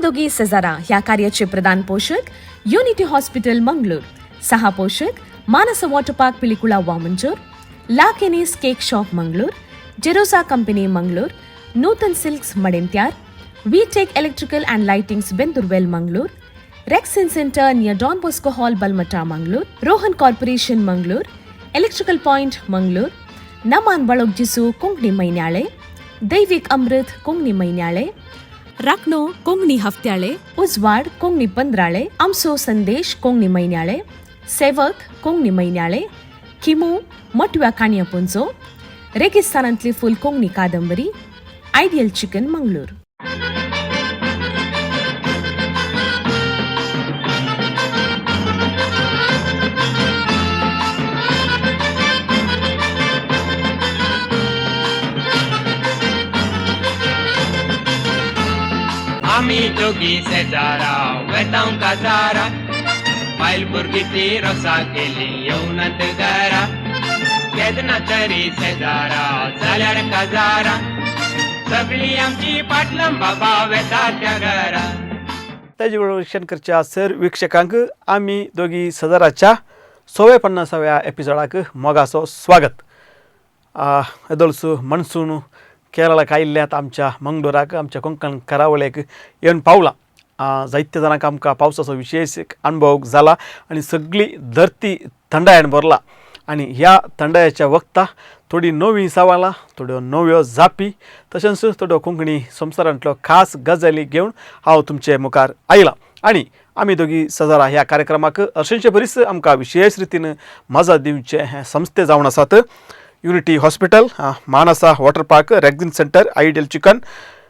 दोगी सेजारा ह्या कार्याचे प्रधान पोशक युनिटी हॉस्पिटल मंगळूर, सहा पोशक Manasa water park Pilikula Vamanjoor, La Kenny's cake shop Mangalore, Jerosa company Mangalore, Nutan silks Madantyar, V Tech electrical and lightings Bendoorwell Mangalore, Rexin centre near Don Bosco hall Balmatta Mangalore, Rohan corporation Mangalore, electrical point Mangalore, Naman Balogjisu Konkani Mainyale, Daivik Amrit Konkani Mainyale, Rakhno Konkani Haftyale, Ujwad Konkani Pandrale, Amso Sandesh Konkani Mainyale, Sevak Konkani Mainyale, Khimu Matव्या काणया पुंजो, रेगिस्तानांतली फूल कोंकणी कादंबरी, ideal chicken Mangalore. आमी दोगी शेजारा वेतांव काजारा, बायल भुरगीं ती रोसा केली येवनात घरा. केन्ना तरी शेजारा जाल्यार काजारा, सगळी आमची पाटलां बाबा वेता त्या घरा. तेजे बरोबर शिक्षण करच्या सर वीक्षकांक आमी दोगी सदराच्या 150व्या एपिसोडाक मोगाचो स्वागत. येदोळसो मन्सून केरळाक आयिल्ल्यात आमच्या मंगळूराक, आमच्या कोंकण करावळेक येवन पावला. जायत्या जाणांक आमकां पावसाचो विशेश एक अणभव जाला आनी सगळी धरती थंडायेन भरला. आनी ह्या थंडायेच्या वखता थोडी नवीं सवालां, थोड्यो नव्यो जापी, तशेंच थोड्यो कोंकणी संवसारांतल्यो खास गजाली घेवन हांव तुमचे मुखार आयलां. आनी आमी दोगी सजारा ह्या कार्यक्रमाक अशेंचे बरीच आमकां विशेश रितीन मजा दिवचे हे संस्थे जावन आसात. Unity hospital, Manasa water park, Rexin centre, ideal chicken,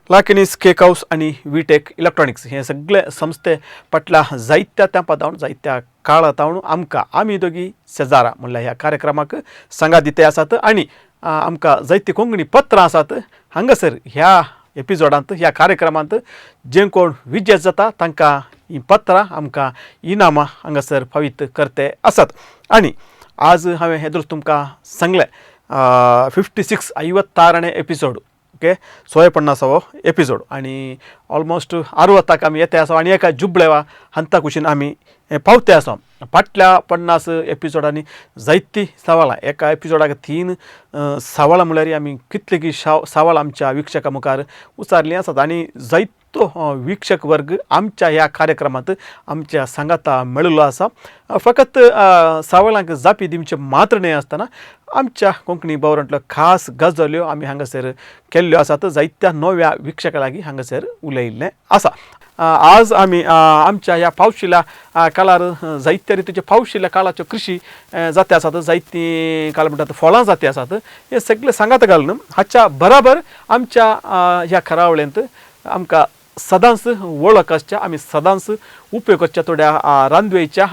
लाकिनीस cake house आनी वीटेक इलेक्ट्रॉनिक्स हे सगळे संस्थे फाटल्या जायत्या तेंपा जावन जायत्या काळा जावन आमकां आमी दोगी शेजारा म्हणल्यार ह्या कार्यक्रमाक सांगात दिते आसात. आनी आमकां जायतीं कोंकणी पत्रां आसात. हांगासर ह्या एपिसोडांत ह्या कार्यक्रमांत जे कोण विजेत जाता तांकां हीं पत्रां आमकां इनामां हांगासर फावीत करते आसात. आनी आज हांवें हें दर तुमकां सांगलें 56 56 एपिसोड, ओके, 150वो एपिसोड आनी ऑलमोस्ट 60 आमी येते आसा आनी एका जुबळेवा हंता कुशीन आमी पावते आसा. फाटल्या 50 एपिसोडांनी जायतीं सवालां, एका एपिसोडाक 3 सवालां म्हणल्यार आमी कितले की सवाल आमच्या वीक्षकां मुखार उचारलीं आसात. आनी जायतो वीक्षक वर्ग आमच्या ह्या कार्यक्रमांत आमच्या सांगाता मेळिल्लो आसा. फकत सवालांक जापी दिवचे मात्र न्हय आसतना आमच्या कोंकणी भवरांतल्यो खास गजाल्यो आमी हांगासर केल्ल्यो आसात. जायत्या नव्या वीक्षकां लागीं हांगासर उलयिल्लें आसा. आज आमी आमच्या ह्या पावशिल्या काळार जायत्या रितीच्यो पावशिल्या काळाच्यो कृशी जाती आसात, जायतीं काळ म्हणटात फळां जाती आसात, हे सगळें सांगात घालून हाच्या बराबर आमच्या ह्या करावळेंत आमकां सदांच वळख आसच्या, आमी सदांच उपयोग करच्या थोड्या रांदवेच्या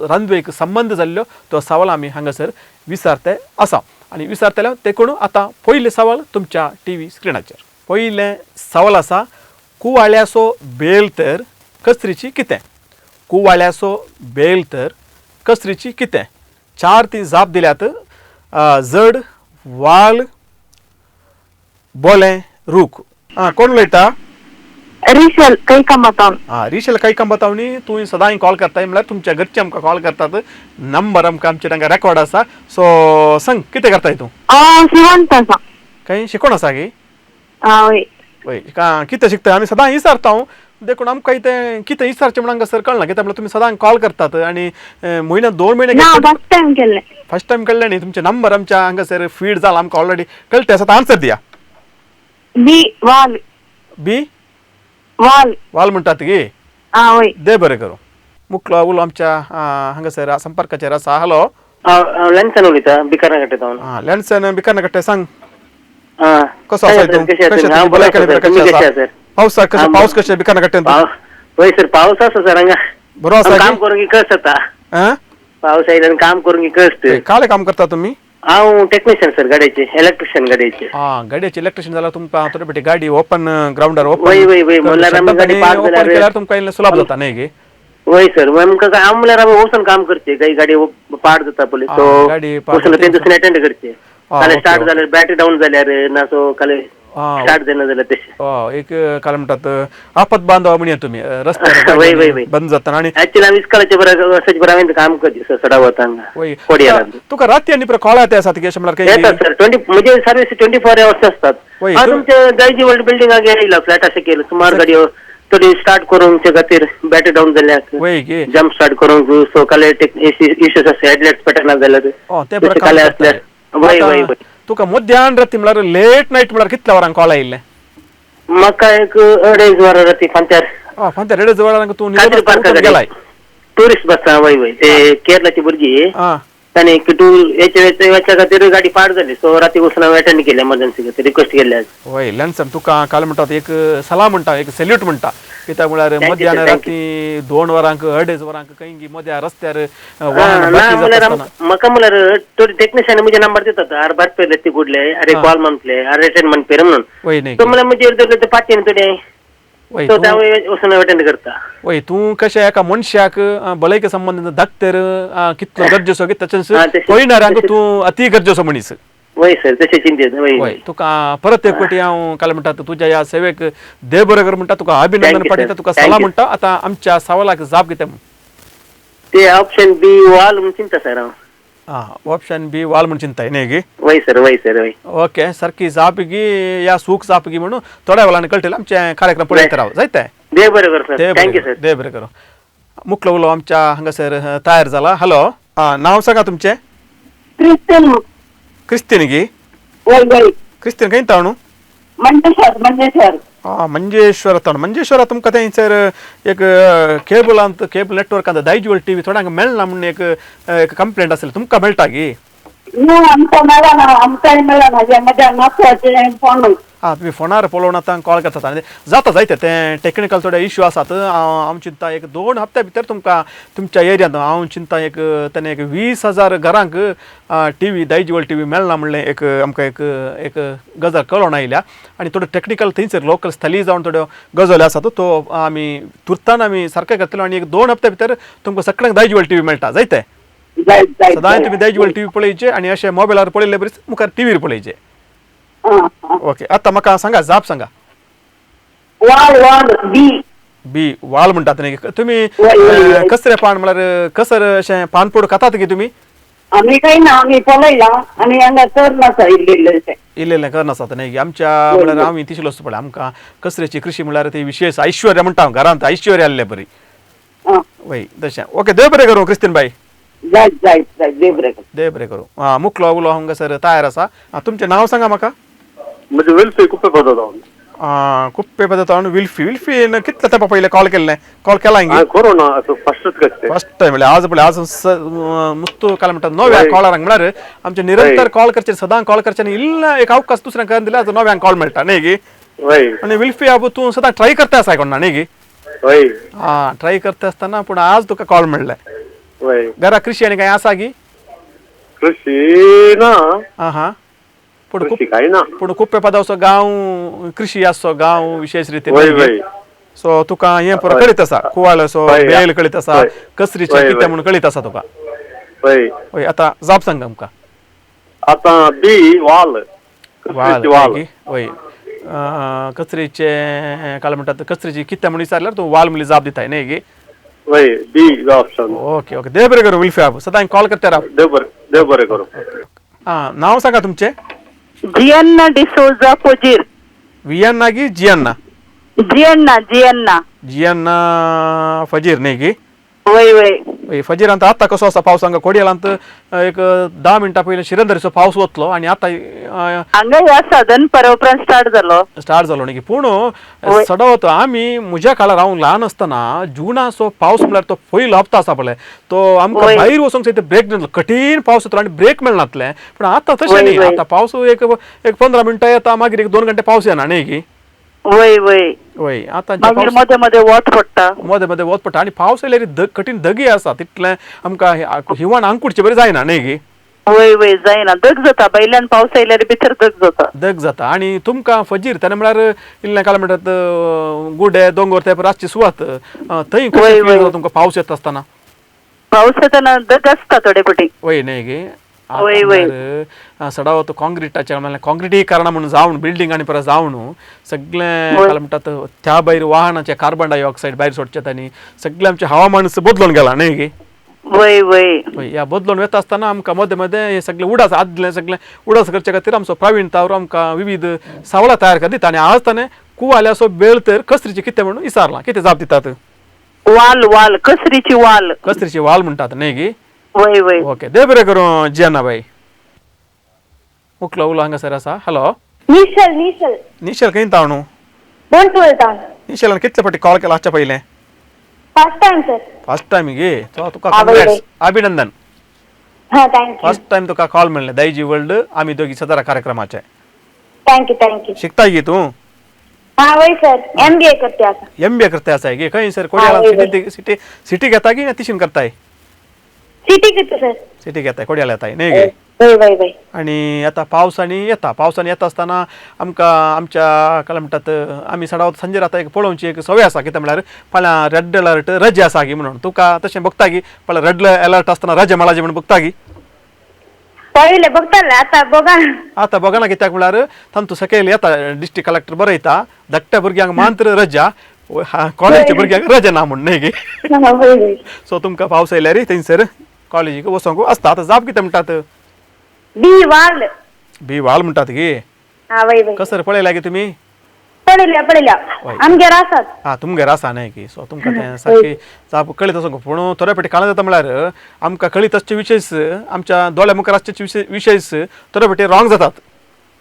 रांदवेक संबंद जाल्ल्यो तो सवाल आमी हांगासर विचारते आसा. आनी विचारतले ते कोण आतां पयलें सवाल तुमच्या टी व्ही स्क्रिनाचेर. पयलें सवाल आसा, कुवाळ्याचो बेल तर कसरीची कितें? कुवाळ्याचो बेल तर कसरीची कितें? 4 ती जाप दिल्यात. जड, वाल, बोलें, रूख. आं, कोण उलयता? रिशल कैकंबातावन. आं, रिशल कैकंबातावनी. तूं सदांय कॉल करताय म्हणल्यार तुमच्या घरचे आमकां कॉल करतात, नंबर आमकां आमचे तांकां रेकॉर्ड आसा. सो सांग कितें करताय तूं? हांव शिवंत आसा. खंय शिकोण आसा गी? हय. वय, कितें शिकता? आमी सदां विचारता हांव, देखून आमकां तें कितें विचारचें म्हणून हांगासर कळना. कित्याक म्हणल्यार तुमी सदां कॉल करतात आनी म्हयन्या 2 म्हयने ना, फर्स्ट टायम केल्लें. फर्स्ट टायम कळ्ळें न्ही? तुमचे नंबर आमच्या हांगासर फीड जाला, आमकां ऑलरेडी कळटे आसा. आन्सर दिया. बी वाल. बी वाल. वाल म्हणटात गी? हय. दे बरें करूं. मुकलो उलो आमच्या हांगासर संपर्काचेर आसा. हॅलो. हांव लॅन्सन उलयता, बिकरनाकट्टे सावन. आं, लॅन्सन बिकरनाकट्टे, सांग कसो कशें आसा तूं? कशें कशें आसा सर? पावसा कशें? पावस कशें बिकरनाकट्टे? वय सर, पावस आसा सर हांगा. बरो आसा. काम करूंक कस जाता, पावस आयल्यार काम करूंक कष्ट. काले काम करता तुमी? हांव टेक्निशियन सर, गाडयेचे इलेक्ट्रिशियन गाडयेचे. आं, गाडयेचे इलेक्ट्रिशियन जाल्यार तुमकां थोडे बेटी गाडी ओपन ग्रावंडार ओपन वय वय वय म्हणल्यार आमी गाडी पार्क ओपन केल्यार तुमकां इल्लें सुलभ जाता न्ही गे? वय सर, आमकां हांव म्हणल्यार आमी वचून काम करचे, काही गाडी पाड जाता पळय सो गाडी वचून तें दुसरें अटेंड करचे. काल स्टार्ट जाल्यार बॅटरी डावन जाल्यार ना सो काल स्टार्ट जायना जाल्यार तशें. एक काय म्हणटात आपत बांधव म्हणया तुमी रस्त्यार बंद जाता. आनी ऍक्च्युली आमी इस्कॉलाचे बरं वर्साचे बरं हांवें काम करता सडा हांगा कोडियाला. तुका राती आनी कॉल येता आसा अशें म्हणल्यार येतात सर. 20 म्हणजे सर्विस 24 आवर्स असतात. तुमचे दायजी वर्ल्ड बिल्डिंग येयला फ्लॅट अशें केलं सुमार गाडयो थोडी स्टार्ट करूंक खातीर बॅटरी डावन जाल्या जम्प स्टार्ट करूंक सो काले इश्यूज आसा हेडलायट्स पेटना जाल्यार काले आसल्यार. वय वय वय. तुका मध्यान राती म्हणल्यार लेट नायट म्हणल्यार कितल्या वरांक कॉल आयिल्लें? म्हाका एक 2.5 वरां राती फांत्यार. फांत्यार 2.5 वरांक तूं गेलाय टुरिस्ट बस? वय वय. ते केरलाची भुरगीं ताणी टूर हेच्या खातीर गाडी पाड जाली सो राती वचून हांवें अटेंड केली एमर्जन्सी खातीर रिक्वेस्ट केल्ले. वय लॅन्सन तुका काल म्हणटा एक सलाम म्हणटा एक सॅल्यूट म्हणटा कित्याक म्हळ्यार मध्यान राती 2 वरांक 2.5 वरांक खंय मध्या रस्त्यार. म्हाका म्हणल्यार थोडी टेक्निशियन म्हजे नंबर दितात आर बात पेरले ती गुडले अरे कॉल म्हणटले अरे अटेंड म्हणपेर म्हणून. सो म्हणल्यार म्हजेर पाचेन थोडे वचून अटेंड करता. वय तूं कशें एका मनशाक भलायके संबंदीत डॉक्टर कितलो गरजेचो की तशेंच पळयणाऱ्यांक तूं अती गरजेचो मनीस. वय सर तशें चिंतेत. वय तुका परत एक फावटी हांव काल म्हणटा तुज्या ह्या सेवेक देव बरें कर म्हणटा तुका अभिनंदन पाठयता तुका सलाम म्हणटा. आतां आमच्या सवालाक जाप कितें ते ऑप्शन बी वाल म्हूण चिंता सर हांव. ऑप्शन बी वाल म्हूण चिंताय न्ही गी? वय सर वय सर वय. ओके सारकी जाप गी या सूख जाप गी म्हणून थोड्या वेळान कळटलें आमचें कार्यक्रम पळयत राव जायते. देव बरें कर सर. Thank you sir. देव बरें करूं. मुखलो उलो आमच्या हांगासर तयार जाला. हॅलो नांव सांगा तुमचें? क्रिस्तीन. क्रिस्तीन गी? वय वय. क्रिस्तीन खंय ताणू? मंजेश्वर. मंजेश्वर. मंजेश्वर ताणू. मंजेश्वरा तुमकां थंयसर एक केबलांत केबल नेटवर्कांत दायजीवर्ल्ड टीव्ही थोड्यांक मेळना म्हूण एक एक कंप्लेंट आसली तुमकां मेळटा गी? ना आमकां मेळना आमकांय मेळना म्हज्या नातवाचें फोन. तुमी फोनार पळोवन आतां कॉल करतात आनी जाता जायते ते टेक्निकल थोडे इश्यू आसात. हांव चिंता एक 2 हप्त्या भितर तुमकां तुमच्या एरियांत हांव चिंता एक तेणे एक 20,000 घरांक टीव्ही दायजीवर्ल्ड टीव्ही मेळना म्हणलें एक आमकां एक एक गजाल कळोवन आयल्या. आनी थोड्यो टेक्निकल थंयसर लोकल स्थली जावन थोड्यो गजाली आसात तो आमी तुर्तान आमी सारकें करतले आनी एक 2 हप्त्या भितर तुमकां सगळ्यांक दायजीवर्ल्ड टीव्ही मेळटा जायते. सदांय तुमी दायजीवर्ल्ड टीव्ही पळयचे आनी अशें मोबायलार पळयल्ले बरी मुखार टीव्हीर पळयचे. ओके आतां म्हाका सांगा जाप सांगा. वाल वाल बी. बी वाल म्हणटात न्ही तुमी? कसरे पान म्हळ्यार कसर अशें पानपोड खातात की तुमी? आमी काय ना आमी पळयला आनी हांगा कर नासा इल्लें इल्लें कर नासता न्ही आमच्या म्हळ्यार आमी तिसलो आसता पळय आमकां कसऱ्याची कृशी म्हळ्यार ती विशेष ऐश्वर्य म्हणटा घरांत ऐश्वर्य आसलें बरी. वय तशें. ओके देव बरें करूं क्रिस्तीन बाई. जायत जायत जायत देव बरें करूं. देव बरें करूं. आं मुखलो उलो हांगासर तयार आसा. तुमचें नांव सांगा म्हाका. म्हणजे विल्फी कुप्पे पदतावन. कुप्पे पदतावन विल्फी. विल्फी कितले तेंपा पयलें कॉल केल्लें? कॉल केला हांवें कोरोना फर्स्टच करते फर्स्ट टायम म्हणल्यार आज पळय आज मुस्तू काल म्हणटा नव्या कॉलरांक म्हळ्यार आमचे निरंतर कॉल करचे सदां कॉल करचे आनी इल्लो एक अवकाश दुसऱ्यांक करून दिल्यार आज नव्यांक कॉल मेळटा न्ही गी? आनी विल्फी आबू तूं सदां ट्राय करता आसा कोण ना न्ही गी? आं ट्राय करता आसतना पूण आज तुका कॉल मेळ्ळें. घरा कृशी आनी कांय आसा गी? कृशी ना. आं हां पूण पूण कुप्पे पदावचो गांव कृशी आसचो गांव विशेष रितीन सो तुका हें पुरो कळीत आसा कुवाळ असो बेल कळीत आसा कसरीचें कितें म्हणून कळीत आसा तुका. हय आतां जाप सांग आमकां. आतां बी वाल. वाल हय कचरीचें काल म्हणटात कचरीची कितें म्हणून विचारल्यार तूं वाल म्हणली जाप दिताय न्ही गी? वय बी ऑप्शन. ओके ओके देव बरें करूं विल्फी बाबू सदां कॉल करता राव. देव बरें देव बरें करूं. आं नांव सांगा तुमचें? जियन्ना डिसोजा पोजीर. वियन्ना की जियन्ना? जियन्ना जियन्ना. जियन्ना फजीर न्ही गी? वय वय. वय फजीरांत आतां कसो आसा पावस हांगा कोडियालांत एक 10 मिनटां पयलीं शिरंदरीचो पावस वतलो आनी आतां हांगा आसा दनपारा उपरांत स्टार्ट जालो. स्टार्ट जालो न्ही पूण सडवतो आमी म्हज्या काळार हांव ल्हान आसतना जुनाचो पावस म्हळ्यार तो पयलो हप्तो आसा पळय तो आमकां भायर वचोंक जाय ब्रेक दिलो कठीण पावस येतलो आनी ब्रेक मेळनातलें. पूण आतां तशें न्ही आतां पावस एक एक 15 मिनटां येता मागीर एक 2 घंटे पावस येना न्ही की? वय वय वय आतां मदें मदें वत पडटा मदें मदें वत पडटा आनी पावस येयल्यार कठीण दगी आसा तितलें आमकां हिवाण आंकुडचे बरें जायना न्ही गी? वय वय जायना दग जाता भायल्यान पावस येयल्यार भितर दग जाता. दग जाता आनी तुमकां फजीर तेन्ना म्हळ्यार इल्लें काल म्हणटात गुडे दोंगर ते रातची सुवात थंय कशें तुमकां पावस येता आसतना? पावस येतना दग आसता थोडे फावटी. वय न्ही गी? सडावत काँक्रिटाचे म्हणल्यार काँक्रिटीकरण म्हणून जावन बिल्डिंग आनी परत जावन सगळें काय म्हणटात त्या भायर वाहनाचे कार्बन डायऑक्सायड भायर सोडचे आनी सगळें आमचें हवामान बदलून गेलां न्ही गे. वय वय ह्या बदलून वता आसतना आमकां मदें मदें हे सगळें उडास आदलें सगळें उडास करचे खातीर आमचो प्रवीण तावर आमकां विविध सवालां तयार कर दिता. आनी आज ताणें कुवाल्याचो बेळ तर कसरीची कितें म्हणून विचारलां. कितें जाप दितात? वाल वाल कसरीची वाल. कसरीची वाल म्हणटात न्ही गी. वय वय. ओके, देव बरें करूं जियाना बाई. उकलो उलो हांगासर आसा. Hello initial. निशल. निशल खंय तावणू? बोंटवल तावन. निशलान कितले फावटी कॉल केला आजच्या पयलें? First time sir. First time गे. सो तुका कंग्रेट्स, अभिनंदन. हां, thank you. First time तुका कॉल मेळ्ळें दायजी वर्ल्ड आमी दोगी सदारा कार्यक्रमाचे. Thank you thank you. शिकताय गे तूं? हां वय सर, एमबीए करते आसा. एमबीए करते आसा गे. खंय sir? Kodiala city city city घेता की तिशीन करताय? सिटी करता सर. सिटी घेताय, कोडियाला येताय न्ही गे. वय वय वय. आनी आतां पावसांनी येता, पावसांनी येता आसतना आमकां आमच्या काय म्हणटात आमी सडावत संजे आतां एक पळोवची एक संवय आसा. कितें म्हळ्यार फाल्यां रेड अलर्ट रजा आसा गी म्हणून. तुका तशें बघता गी फाल्यां रेड अलर्ट आसतना रजा मेळाची म्हणून बघता गी? पळयलें बघताले आतां बघा. आतां बघना कित्याक म्हळ्यार तांतू सकयल येता डिस्ट्रिक्ट कलेक्टर बरयता धाकट्या भुरग्यांक मात्र रजा, कॉलेजच्या भुरग्यांक रजा ना म्हूण न्ही गे. सो तुमकां पावस आयल्यार थंयसर कॉलेजीक वचोंक आसता. आतां जाप कितें म्हणटात? बी वाल. बी वाल म्हणटात गे. कसर पळयला गे तुमी? पळयल्या पळयल्या, आमगेर आसात. हां, तुमगेर आसा न्ही की. सो तुमकां तें सारकी जाप कळीत आसूंक. पूण थोड्या फावटी काळां जाता म्हळ्यार आमकां कळीत आसचे विशयस आमच्या दोळ्या मुखार आसचे विशयस थोड्या फावटी रॉंग जातात.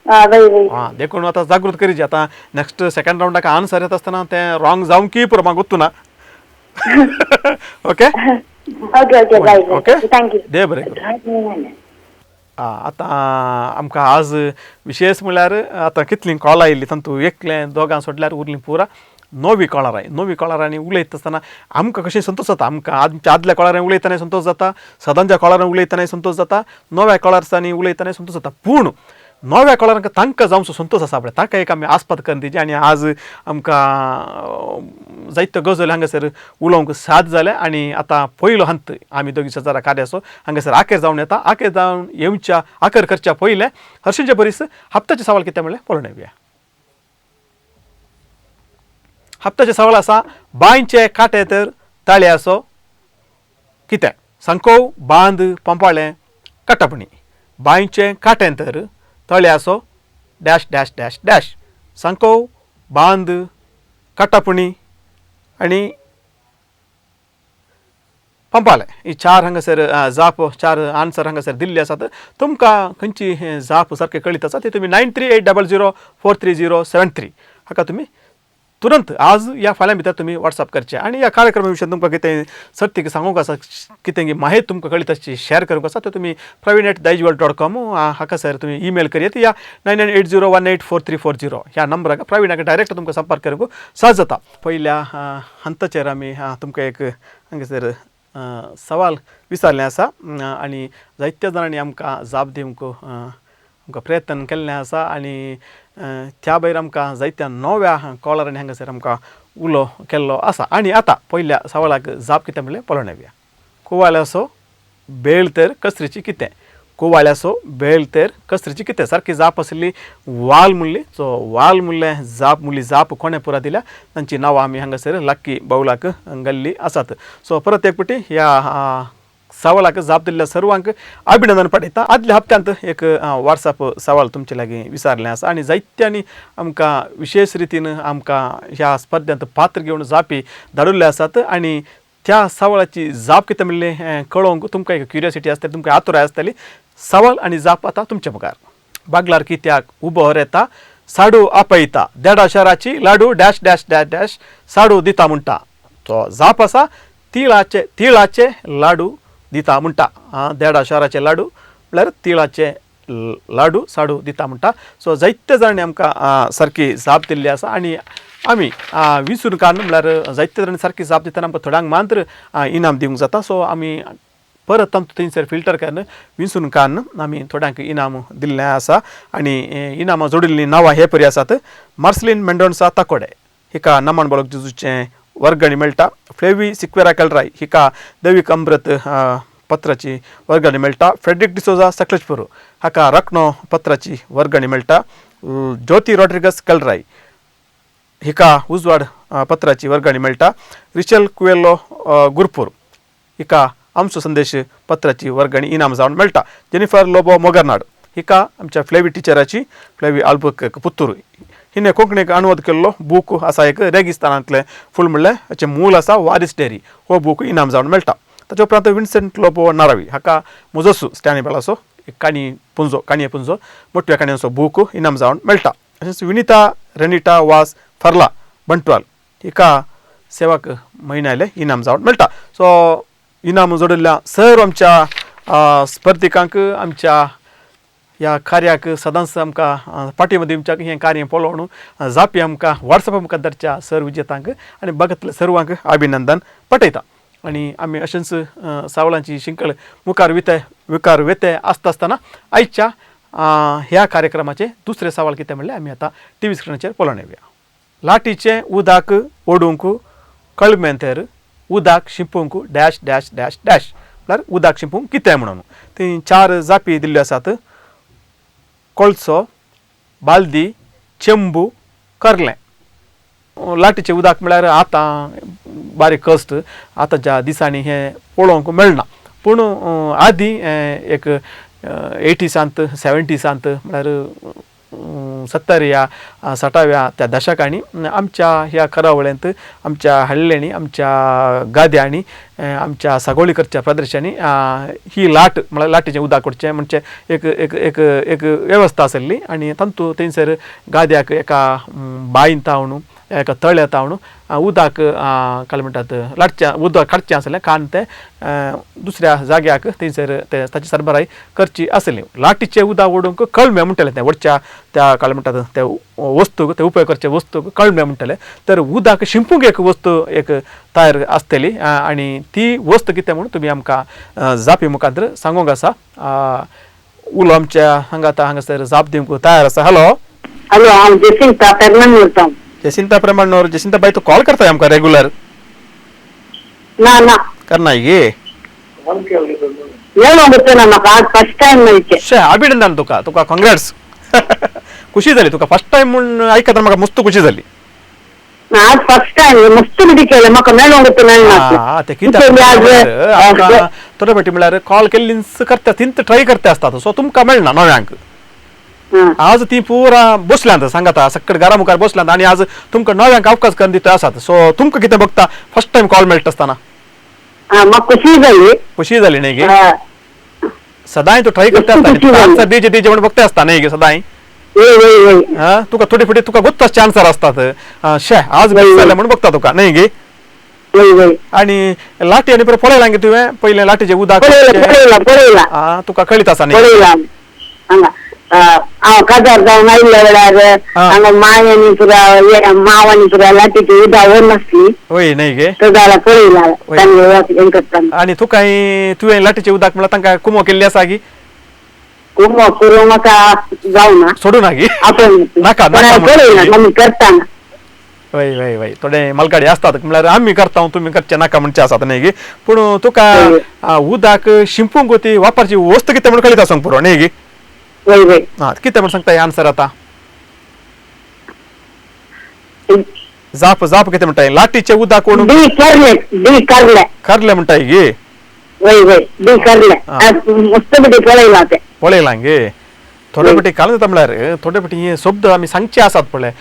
हां, देखून आतां जागृत करीची. आतां नेक्स्ट सेकंड रावंडाक आन्सर येता आसतना तें रॉंग जावंक की पुरो म्हाका गोत्तू ना. Okay okay okay okay, thank you. देव बरें करूं. आतां आमकां आज विशेश म्हळ्यार आतां कितलीं कॉल आयिल्लीं तातूंत एकलें दोगां सोडल्यार उरलीं पुरा नवी कॉलरां. नवी कॉलरांनी उलयता आसतना आमकां कशें संतोश जाता. आमकां आमच्या आदल्या कॉलरांनी उलयतनाय संतोश जाता, सदांच्या कॉलरांनी उलयतनाय संतोश जाता, नव्या कॉलर्सांनी उलयतनाय संतोश जाता. पूण नव्या कॉलरांक तांकां जावचो संतोश आसा पळय ताका एक आमी आस्पाद करून दिची. आनी आज आमकां जायत्यो गजाली हांगासर उलोवंक साद जालें. आनी आतां पयलो हंत आमी दोगी सजारा कार्याचो हांगासर आखेर जावन येता. आखेर जावन येवच्या आखर करच्या पयलें हर्शींचे बरीस हप्त्याचे सवाल कितें म्हणलें पळोवन येवया. हप्त्याचे सवाल आसा बांयचे कांटे तर ताळे आसो कितें? सांकोव, बांद, पंपाळें, कटपणी. बांयचे कांटे तर तळे आसो डॅश डॅश डॅश डॅश. सांकोव, बांद, कटापणी आनी पंपालें. ही चार हांगासर जाप, चार आन्सर हांगासर दिल्ले आसात. तुमकां खंयची जाप सारकें कळीत आसा ती तुमी 9380043073 हाका तुमी तुरंत आज ह्या फाल्यां भितर तुमी वॉट्सअप करचें. आनी ह्या कार्यक्रमा विशयान तुमकां कितें सर्तीक सांगूंक आसा, कितें माहिती तुमकां कळीत आसची शेअर करूंक आसा, त्यो तुमी praveen@daijiworld.com हाका सर तुमी ईमेल करयत या 9980184340 ह्या नंबराक प्रवीणाक डायरेक्ट तुमकां संपर्क करूंक सहज जाता. पयल्या हंताचेर आमी तुमकां एक हांगासर सवाल विचारलें आसा आनी जायत्या जाणांनी आमकां जाप दिवंक आमकां प्रयत्न केल्लें आसा. आनी त्या भायर आमकां जायत्या नव्या कॉलरांनी हांगासर आमकां उलो केल्लो आसा. आनी आतां पयल्या सवालाक जाप कितें म्हणलें पळोवन येवया. कुवाल्याचो बेळ तर कसरीची कितें? कुवाल्याचो बेळ तर कसरीची कितें? सारकी जाप आशिल्ली वाल म्हणली. सो वाल म्हणलें जाप म्हणली जाप कोणें पुरा दिल्या तांची नांवां आमी हांगासर लक्की बावलाक घाल्ली आसात. सो परत एक फावटी ह्या सवालाक जाप दिल्ल्या सर्वांक अभिनंदन पाठयता. आदल्या हप्त्यांत एक वॉट्सअप सवाल तुमचे लागीं विचारलें आसा आनी जायत्यांनी आमकां विशेश रितीन आमकां ह्या स्पर्धेंत पात्र घेवन जापी धाडिल्ले आसात. आनी त्या सवालाची जाप कितें म्हणलें कळोवंक तुमकां एक क्युरियोसिटी आसतली, तुमकां आतुराय आसतली. सवाल आनी जाप आतां तुमच्या मुखार. बागलार कित्याक उबो येता साडू आपयता देडा शहराची लाडू डॅश डॅश डॅश डॅश साडू दिता म्हणटा. तो जाप आसा तिळाचे तिळाचे लाडू दिता म्हणटा. देडा शहराचे लाडू म्हळ्यार तिळाचे लाडू साडू दिता म्हणटा. सो जायते जाणांनी आमकां सारकी जाप दिल्ली आसा. आनी आमी विसरून काडून म्हळ्यार जायते जाणांनी सारकी जाप दितना आमकां थोड्यांक मात्र इनाम दिवंक जाता. सो आमी परत तांतूं थंयसर फिल्टर करून विंचून काडून आमी थोड्यांक इनाम दिल्लें आसा. आनी इनामां जोडिल्लीं नांवां हे परी आसात. मार्सलीन मेंडोन्सा ताकोडे हिका नमन बाळक जेजूचें वर्गणी मेळटा. फ्लेवी सिक्वेरा केलराय हिका देवीक अमृत पत्राची वर्गणी मेळटा. फ्रेड्रिक डिसोजा सकलेशपूर हाका रकणो पत्राची वर्गणी मेळटा. ज्योती रॉड्रिगस कलराय हिका उजवाड पत्राची वर्गणी मेळटा. रिचल कुवेल्लो गुरपूर हिका आमचो संदेश पत्राची वर्गणी इनाम जावन मेळटा. जेनिफर लोबो मोगरनाड हिका आमच्या फ्लेवी टिचराची फ्लेवी आल्बुक पुत्तूर हिणे कोंकणीक अनुवाद केल्लो बूक आसा एक रेगिस्तानांतलें फूल म्हणलें हाचें मूल आसा वारीस डेरी हो बूक इनाम जावन मेळटा. ताच्या उपरांत विन्सेंट लोबो नारावी हाका मुजोसू स्टॅनी बेलाचो एक काणी पुंजो काणये पुंजो मोटव्या काणयांचो बूक इनाम जावन मेळटा. तशेंच विनिता रेनिटा वास फर्ला बंटवाल हिका सेवाक म्हयन्याले इनाम जावन मेळटा. सो इनाम जोडिल्ल्या सर्व आमच्या स्पर्धिकांक आमच्या ह्या कार्याक सदांच आमकां फाटीं दिवच्याक हें कार्य पळोवन जापी आमकां वॉट्सॅप आमकां धाडच्या सर्व विजेतांक आनी बघतल्या सर्वांक अभिनंदन पटयता. आनी आमी अशेंच सावळांची शिंकळ मुखार विते मुखार वेते आसता आसतना आयच्या ह्या कार्यक्रमाचें दुसरें सवाल कितें म्हणलें आमी आतां टी व्ही स्क्रिनाचेर पळोवन येवया. लाटीचें उदक ओडूंक कळमेंतर उदक शिंपूंक डॅश डॅश डॅश डॅश म्हळ्यार उदक शिंपूंक कितें म्हणून ती चार जापी दिल्ल्यो आसात. कोळसो, बालदी, चेंबू, करलें. लाटीचें उदक म्हळ्यार आतां बारीक कश्ट आतांच्या दिसांनी हें पळोवंक मेळना, पूण आदीं एक एटीसांत सेवेंटीसांत म्हळ्यार 70व्या 60व्या त्या दशकांनी आमच्या ह्या करावळेंत आमच्या हल्ल्यांनी आमच्या गाद्यांनी आमच्या सागोळी करच्या प्रदेशांनी ही लाट म्हळ्यार लाटीचें उदक वडचें म्हणजे एक एक एक एक वेवस्था आसली आनी तातूंत थंयसर गाद्याक एका बांयंत तावन एका तळ्यांत तावन उदक काय म्हणटात लाटचें उदक काडचें आसलें कान तें दुसऱ्या जाग्याक थंयसर तें ताची सरबराय करची आसली. लाटीचें उदक ओडूंक कळमें म्हणटालें तें वडच्या त्या काय म्हणटात त्या वस्तूक ते उपयोग करचे वस्तूक कळमें म्हणटालें. तर उदक शिंपूंक एक वस्तू एक तयार आसतली आनी ती वस्त कितें म्हणून तुमी आमकां जापी मुखार सांगूंक आसा. उलो आमच्या हांगा आतां हांगासर जाप दिवंक तयार आसा. हॅलो हॅलो, हांव जेसिंता फेर्नांद उलयतां. जेसिंता प्रमाण जेसिंता बाई तू कॉल करताय आमकां रेगुलर? ना ना करनाय गे मेळोंक ना म्हाका आज फर्स्ट टायम मेळचें. शे अभिनंदन तुका, तुका काँग्रेट्स. खुशी जाली तुका फर्स्ट टायम म्हूण आयकतना म्हाका मस्त खुशी जाली. आज फर्स्ट टायम मस्त बिडी केलें म्हाका मेळोंक मेळना. ते कितें थोडे फावटी म्हळ्यार कॉल केल्लीच करता तींच ट्राय करता आसतात, सो तुमकां मेळना नव्यांक. आज ती पुरा बसल्यांत सांगता सकट घरा मुखार बसल्यांत आनी आज तुमकां नव्यांक अवकाश करून दिता आसात. सो तुमकां कितें बघता फर्स्ट टायम कॉल मेळटा आसतना? म्हाका खुशी जाली. खुशी जाली न्ही गे? सदांय तूं ट्राय करता आसता आन्सर दिवचे दिवचे म्हण बघता आसता न्ही गे सदांय? तुका थोडे फावटी तुका गोत्त आन्सर आसतात शे आज जालें म्हण बघता तुका न्ही गे? आनी लाटी आनी पळयलां गे तुवें पयलें लाटीचें उदक तुका कळीत आसा न्ही? हांव काजार जावन आयिल्ल्या वेळार हांगा माय आनी पुरा माव आनी पुरा लाटीची उदक व्हर नासली. वय न्ही गे? तो जाल्यार पळयला तांगे करता. आनी तुका तुवें लाटीचें उदक म्हळ्यार तांकां कुमो केल्ली आसा गी? कुमो करूं म्हाका जावना सोडूं ना गी? आपण नाका पळयला आमी करताना. वय वय वय थोडे मालगाडी आसतात म्हळ्यार आमी करता तुमी करचें नाका म्हणचें आसात न्ही गे? पूण तुका उदक शिंपूंक ती वापरची वस्त कितें म्हण कळीत आसूंक पुरो न्ही गे? वय वय. हां कितें म्हण सांगता आन्सर आतां? जाप जाप कितें म्हणटाय? लाटीचें उदक कोण डी करलें डी करलें करलें म्हणटाय गे? वय वय डी करलें मस्त बिडी पळयलां तें. पळयलां गे? थोडे फावटी काल जाता म्हळ्यार थोडे फावटी हे शब्द आमी सांगचे आसात पळय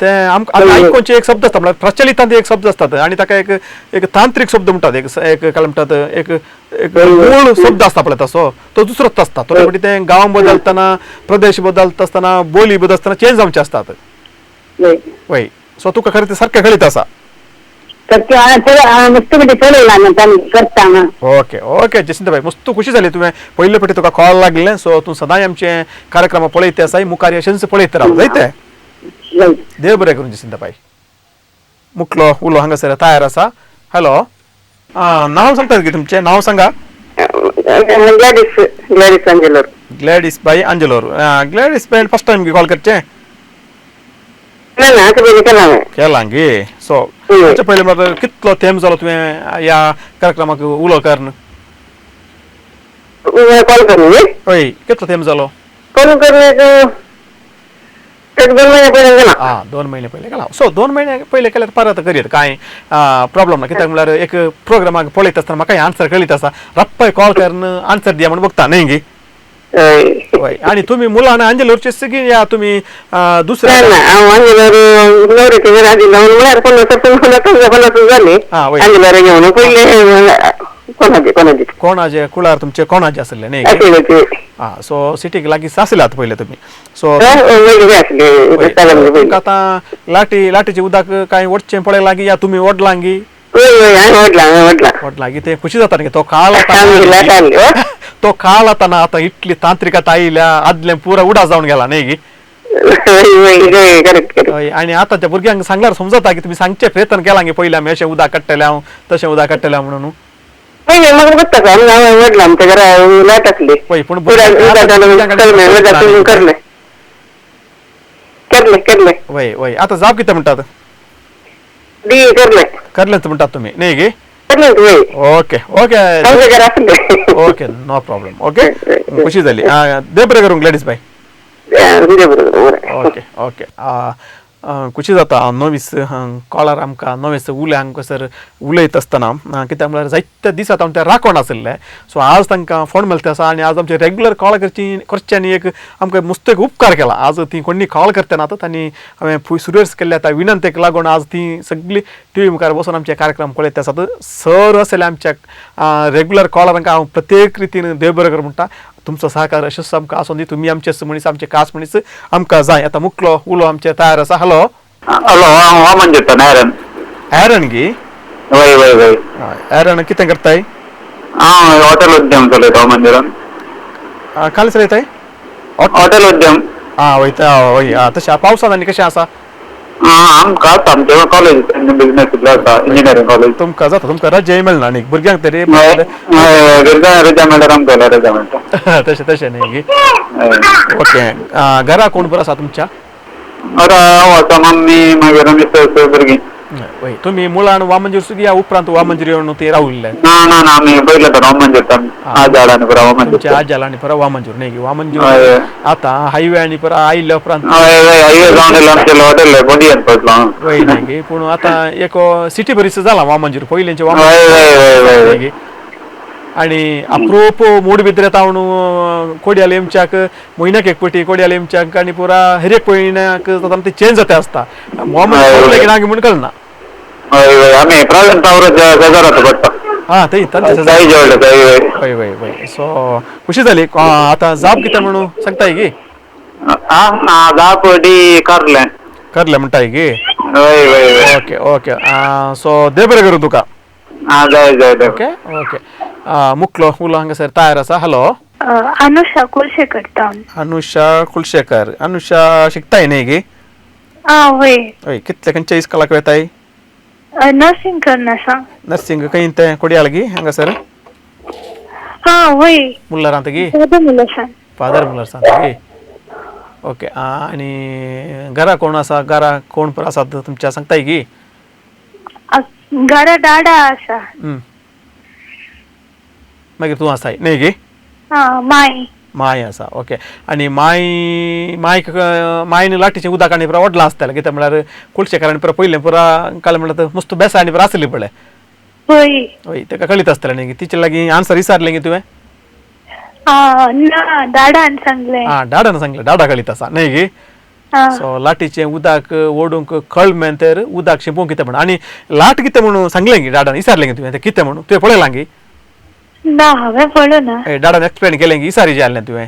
ते आमकां आयकुचे एक शब्द आसता म्हळ्यार प्रचलितांत एक शब्द आसतात आनी ताका एक एक तांत्रीक शब्द म्हणटात एक एक काय म्हणटात एक एक मूळ शब्द आसता पळय तसो तो दुसरोच आसता. थोडे फावटी ते गांव बदलतना प्रदेश बदलता आसतना बोली बदलतना चेंज जावचे आसतात. वय सो तुका खरें तें सारकें कळीत आसा. ओके ओके जसिंता बाई मस्त खुशी जाली तुवें पयले फावटी तुका कॉल लागलें. सो तूं सदांय आमचे कार्यक्रम पळयत आसाय मुखार अशेंच पळयत राव जायते. देव बरें करूं जसिंता बाई. मुखलो उलो हांगासर तयार आसा. हॅलो, नांव सांगतात गे तुमचें? नांव सांगा. Gladys, Gladys अंजेलोर. ग्लॅडीस बाई अंजेलोर. ग्लॅडीस बाई फर्स्ट टायम कॉल करचें? ना ना आतां पयलीं केलां हांवें. केलां गे? सो ताचे पयलीं म्हळ्यार कितलो तेंप जालो तुवें ह्या कार्यक्रमाक उलो करून? कॉल करून हय कितलो तेंप जालो कॉल करून एक 2 महिने पयले गेला. आं 2 महिने पयले गेला. सो 2 महिने पयले केल्यार परत करयत कांय प्रॉब्लम ना. कित्याक म्हणल्यार एक प्रोग्रामाक पळयत आसतना म्हाका आन्सर कळीत आसा रप्पय कॉल करून आन्सर दिया म्हूण बघता न्ही गी. हय आनी तुमी मुलां अंजलोरचे की या तुमी दुसऱ्या? ना हांव अंजलोर नवऱ्याचे घरा आदी लावन म्हळ्यार 50 जाले अंजलोर घेवन पयले कोणाचे कोणाचे कोणाचे कुळार तुमचे कोणाचे आसले न्ही? आं सो सिटीक लागीं आसले आतां पयले तुमी. सो आतां लाटी लाटीचे उदक कांय ओडचें पळय लागीं या तुमी ओडलां गी? ओडलां की ते खुशी जाता न्ही तो काळ आतां तो काळ आतां ना. आतां इतली तांत्रिकता आयल्या आदलें पुरा उडा जावन गेला न्ही गी. आनी आतांच्या भुरग्यांक सांगल्यार समजता की तुमी सांगचें प्रयत्न केला गी पयलीं आमी अशें उदक काडटले हांव तशें उदक काडटले हांव म्हणून. वय वय आतां जाप कितें म्हणटात? करलेंच म्हणटात तुमी न्ही गी? Okay okay okay no problem. Okay खुशी जाली. देव बरें करूं ग्लॅडीस बाय. ओके ओके खुशी जाता नवीस कॉलर आमकां नवीस उले हांगासर उलयत आसतना कित्याक म्हळ्यार जायत्या दिसात आमच्या राखण आशिल्लें. सो आज तांकां फोन मेळटा आसा आनी आज आमचे रेगुलर कॉल करची करच्यांनी एक आमकां मस्त एक उपकार केला. आज ती कोणी कॉल करतना आतां तांणी हांवें सुरवेस केल्ल्या त्या विनंतेक लागून आज ती सगळी टी व्ही मुखार बसून आमचे कार्यक्रम पळयत आसात. सर आसले आमच्या रेगुलर कॉलरांक हांव प्रत्येक रितीन देव बरें कर म्हणटा. तुमचो सहकार अशेंच आमकां आसूं दी. तुमी आमचे मनीस आमचे खास मनीस आमकां जाय. आतां मुकलो उलो आमचे तयार आसा. हॅलो हॅलो हांव वामन एरन. एरन गी? वय वय वय. एरन कितें करताय? हांव हॉटेल उद्यम चलयता वामनजीरान. खाली चलयताय हॉटेल उद्यम? आं वयता वय. तशें पावसान आनी कशें आसा? आमकां आसा आमचे कॉलेज बिजनेस इतलो आसा इंजिनियरींग कॉलेज. तुमकां जाता तुमकां रजाय मेळना न्ही भुरग्यांक तरी? भुरग्यांक रजा मेळ्ळ्यार आमकां रजा मेळटा. तशें तशें न्ही गी. ओके घरा कोण बरो आसा तुमच्या? हांव आसा मम्मी मागीर मिसेस भुरगीं. वय तुमी मुळान वामनजीर सुद्दां या उपरांत वामनजीर येवन ते राविल्ले? ना ना ना आमी पयले तर वामनजीर आजाळ आनी पुरा वामनजीर. तुमच्या आजाळ आनी पुरा वामनजीर न्ही वामनजीर आतां हायवे आनी पुरा आयिल्ल्या उपरांत हय हायवे जावन येयलो आमचे हॉटेल बोंदियान पडलो. वय न्ही पूण आतां एक सिटी बरीच जाला वामनजीर पयलींचे वामनजीर. आनी अप्रूप मूडबिद्रे तावन कोडियाल एमच्याक म्हयन्याक एक पटी कोडियाल एमच्याक आनी पुरा हर एक म्हयन्याक ते चेंज जाता आसता. वामन ना म्हूण कळना. आमी प्रवीण पडटा. आं थंय तांचे. हय हय हय. सो खुशी जाली. आतां जाप कितें म्हणून सांगताय गी? आं जाप डी करलें. करलें म्हणटाय गी? हय हय. ओके ओके सो देव बरें करूं तुका. आं जाय जाय. ओके ओके मुकलो उलो हांगासर तयार आसा. हॅलो अनुषा कुलशेखर. अनुषा कुलशेखर. अनुषा शिकताय न्ही गी? आं वय. हय कितले खंयच्या इस्कोलाक वेताय? नर्सिंग करना आसा. नर्सिंग खंय तें कोडियाल गी हांगासर? आं वय. मुल्लरांत गी? फादर मुल्लरांत गी. ओके आनी घरा कोण आसा? घरा कोण आसात तुमच्या सांगताय गी? घरा डाडा आसा. मागीर तूं आसाय न्ही गी? माय. माय आसा. ओके आनी माय मायक मायन लाटीचें उदक आनी पुरा ओडलां आसतालें कित्याक म्हळ्यार कुलशेकारांनी पुरा पयलें पुरा काल म्हणल्यार मस्त बेसा आनी पुरा आसली पळय. हय हय तेका कळीत आसतलें न्ही तिचे लागीं आन्सर विचारलें गी तुवें? ना डाडान सांगलें. आं डाडान सांगलें. डाडा कळीत आसा न्ही गी? सो लाटीचें उदक ओडूंक कळमें तर उदक शिंपूंक कितें म्हणून आनी लाट कितें म्हणून सांगलें गी डाडान विचारलें गी तुवें तें कितें म्हणून तुवें पळयलां गी? ना हांवें पळोवना. डाडान एक्सप्लेन केलें गी इसारी जालें तुवें?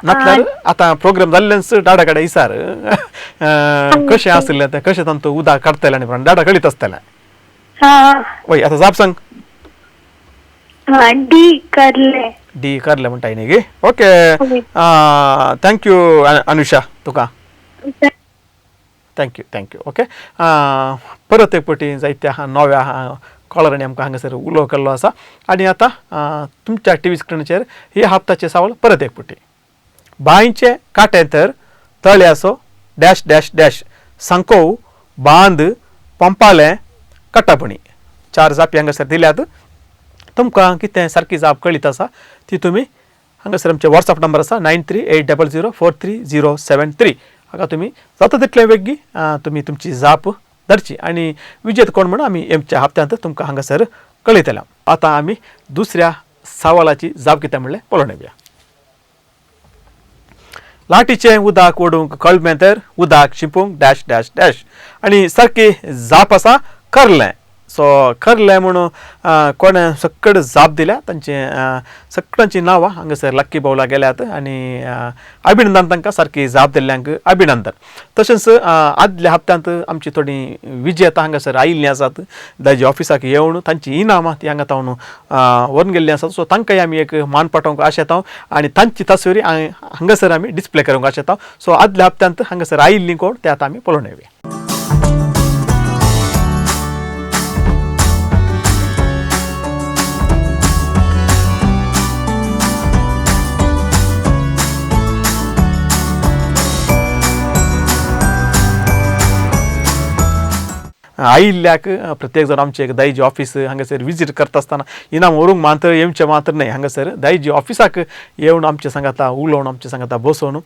नातल्यार आतां प्रोग्राम जाल्लेंच डाडा कडेन इसार कशें आसलें तें कशें तांचो उदक काडटलें आनी म्हणून डाडा कळीत आसतलें. वय आतां जाप सांग. डी करलें. डी करलें म्हणटाय न्ही गी? ओके thank you Anusha तुका. Thank you thank you. Okay परत एक पटी जायत्या नव्या कॉलरांनी आमकां हांगासर उलो केल्लो आसा आनी आतां तुमच्या टी व्ही स्क्रिनीचेर ही हप्ताचे सावळ परत एक पटी. बांयचे कांटे तर तळ्याचो डॅश डॅश डॅश सांकोव बांद पंपालें कट्टापणी 4 जापी हांगासर दिल्यात. तुमकां कितें सारकी जाप कळीत आसा ती तुमी हांगासर आमचे वॉट्सएप नंबर आसा 9380043073 हाका तुमी जाता तितले वेगळी तुमी तुमची जाप धाडची आनी विजेत कोण म्हणून आमी आमच्या हप्त्यांत तुमकां हांगासर कळयतले. आतां आमी दुसऱ्या सवालाची जाप कितें म्हणलें पळोवन येवया. लाटीचें उदक ओडूंक कळमें तर उदक शिंपूंक डॅश डॅश डॅश आनी सारकी जाप आसा करलें. सो करलें म्हणून कोणें सकड जाप दिल्या तांचे सगळ्यांची नांवां हांगासर लक्की बावला गेल्यात आनी अभिनंदन तांकां सारकी जाप दिल्ल्यांक अभिनंदन. तशेंच आदल्या हप्त्यांत आमची थोडी विजेता हांगासर आयिल्लीं आसात दायजी ऑफिसाक येवन तांची इनामां ती हांगा तावन व्हरून गेल्लीं आसात. सो तांकांय आमी एक मान पाठोवंक आशेता आनी तांची तस्वीर हांगासर आमी डिस्प्ले करूंक आशेता. सो आदल्या हप्त्यांत हांगासर आयिल्लीं कोण ते आतां आमी पळोवन येवया. आयिल्ल्याक प्रत्येक जाण आमचे एक दायजी ऑफिस हांगासर विजीट करता आसतना इनाम व्हरूंक मात्र येवचें मात्र न्हय, हांगासर दायजी ऑफिसाक येवन आमचे सांगाता उलोवन आमचे सांगाता बसोवन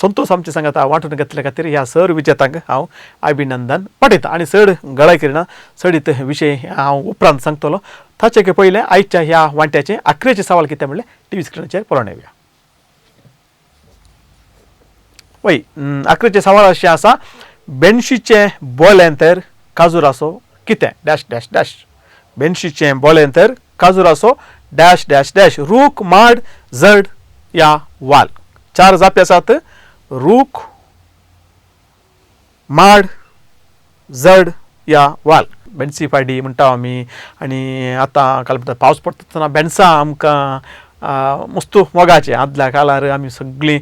संतोष आमचे सांगाता वांटून घेतल्या खातीर ह्या सर विजेतांक हांव अभिनंदन पाठयतां. आनी चड गळाय करिना, चडीत विशय हांव उपरांत सांगतलो. ताचे पयलें आयच्या ह्या वांट्याचें आखरेचें सवाल कितें म्हणलें टीव्ही स्क्रिनाचेर पळोवन येवया. वय आखरेचें सवाल अशें आसा, बेनशीचें बोलें तर काजुरासो कितें डॅश डॅश डॅश. बेनशीचें बोलें तर काजुरासो डॅश डॅश डॅश. रूख, माड, जड या वाल. चार जापी आसात, रूख, माड, जड या वाल. बेनसी पाडी म्हणटा आमी आनी आतां काल म्हणटा पावस पडटा आसतना बेनसां आमकां मस्त मोगाचें. आदल्या काळार आमी सगळीं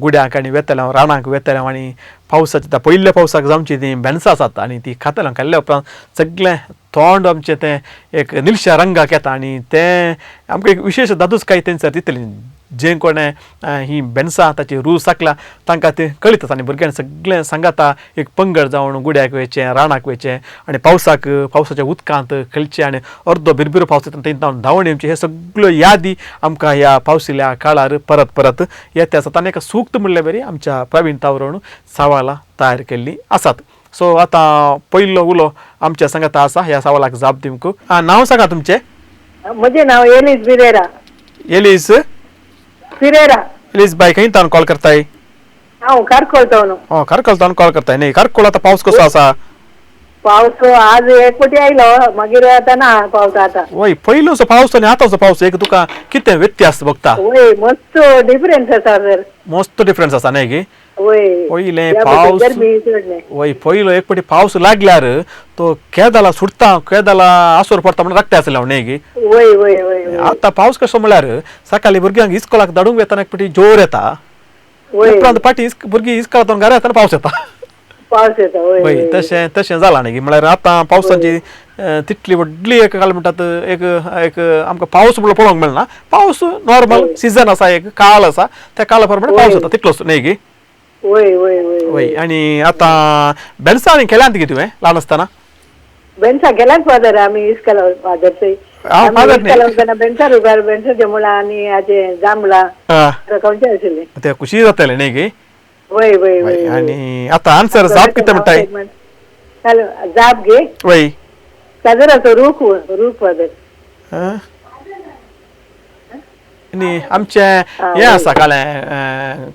गुड्याक आनी वेतले रानाक वेतले आनी पावसाच्या त्या पयल्या पावसाक जावची तीं बेनसां आसात आनी ती खातले खाल्ल्या उपरांत सगळें तोंड आमचें तें एक निळश्या रंगाक येता आनी तें आमकां एक विशेश दादूच काय तेंचर दितलें. जे कोणें ही बेनसां ताची रूच साकला तांकां तें कळीत आसा आनी भुरग्यांक सगळें सांगाता एक पंगड जावन गुड्याक वयचें, रानाक वयचें आनी पावसाक पावसाच्या उदकांत खेळचें आनी अर्दो भिरभिरो पावस येता थंय धांवण येवचें. हे सगळ्यो यादी आमकां ह्या पावसिल्या काळार परत परत येता आसात आनी एका सूक्त म्हणल्यार बरी आमच्या प्रवीण तावरण सवालां तयार केल्लीं आसात. सो आतां पयलो उलो आमच्या सांगाता आसा ह्या सवालाक जाप दिवंक. नांव सांगा तुमचें. म्हजें नांव एलीस पिरेरा. एलीस पिरेरा. एलीस बाय खंय तावन कॉल करताय? हांव कारकोळ तावन. हो, कारकोळ तावन कॉल करताय न्ही. कारकोळ आतां पावस कसो आसा? पावस आज एक पटी आयलो, मागीर आतां ना पावस आतां. वय, पयलोचो पावस आनी आतांचो पावस एक तुका कितें व्यत्यास बघता? वय, मस्त डिफरन्स आसा सर. मस्त डिफरन्स आसा न्ही गे? वय, पयलें पावस, वय पयलो एक पटी पावस लागल्यार तो केदाला सुटता, केदाला आसोर पडटा म्हणून राखता आसलें न्ही गे? वय वय वय. आतां पावस कसो म्हळ्यार सकाळी भुरग्यांक इस्कोलाक धाडूंक वेतना एक पटी जोर येता, उपरांत फाटीं भुरगीं इस्कोलांत घरा येतना पावस येता. पावस येता. वय, तशें तशें जालां न्ही. म्हळ्यार आतां पावसाची तितली व्हडली एक काल म्हणटात एक एक आमकां पावस म्हणल्यार पळोवंक मेळना. पावस नॉर्मल सिजन आसा, एक काळ आसा, त्या काळा प्रमाणे पावस येता तितलोच न्ही गे? वय वय वय वय. आनी आतां बेनसां आनी केल्यांत गे तुवें ल्हान आसतना? बेनसां केल्यात फादर, आमी इस्कोला फादर थंय बेनसां रुगार बेनसांचे मुळां आनी हाचे जांबळां रकोवचें आशिल्लें. ते खुशी जातालें न्ही गे? वय वय वय. आनी आतां आन्सर जाप कितें म्हणटाय? जाप गे? वय, काजराचो रूख, रूख फादर. आनी आमचें हें आसा काल